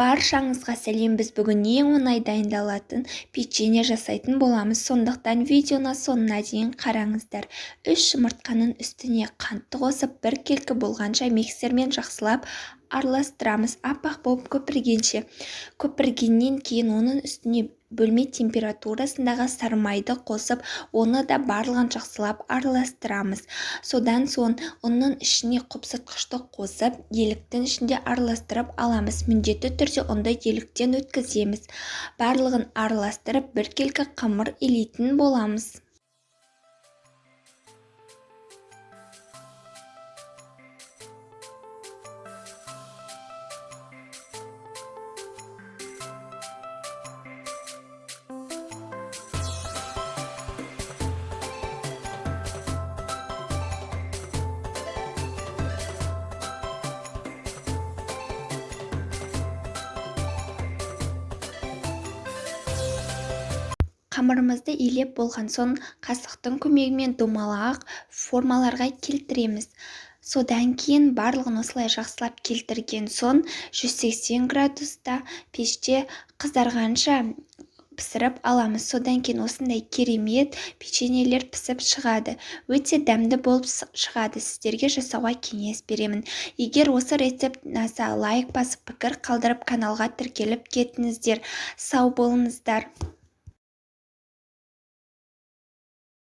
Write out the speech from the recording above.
Баршаңызға сәлем! Біз бүгін ең оңай дайындалатын печенье жасайтын боламыз. Сондықтан видеоны соңына дейін қараңыздар. 3 жұмыртқаның үстіне қантты қосып, біркелкі болғанша миксермен жақсылап араластырамыз, аппақ болып көпіргенше. Көпіргеннен кейін оның үстіне бөлме температурасындағы сары майды қосып, оны да барлығын жақсылап араластырамыз. Содан соң ұнның ішіне қопсытқышты қосып, еліктің ішінде араластырып аламыз. Міндетті түрде ұнды еліктен өткіземіз. Барлығын араластырып, біркелкі қамыр илейтін боламыз. Қамырымызды илеп болған соң, қасықтың көмегімен домалақ формаларға келтіреміз. Содан кейін барлығын осылай жақсылап келтірген соң, 180 градуста пеште қызарғанша пісіріп аламыз. Содан кейін осындай керемет печеньелер пісіп шығады. Өте дәмді болып шығады. Сіздерге жасауға кеңес беремін. Егер осы рецепт ұнаса, лайк басып, пікір қалдырып, каналға тіркеліп кетіңіздер. Сау болыңыздар.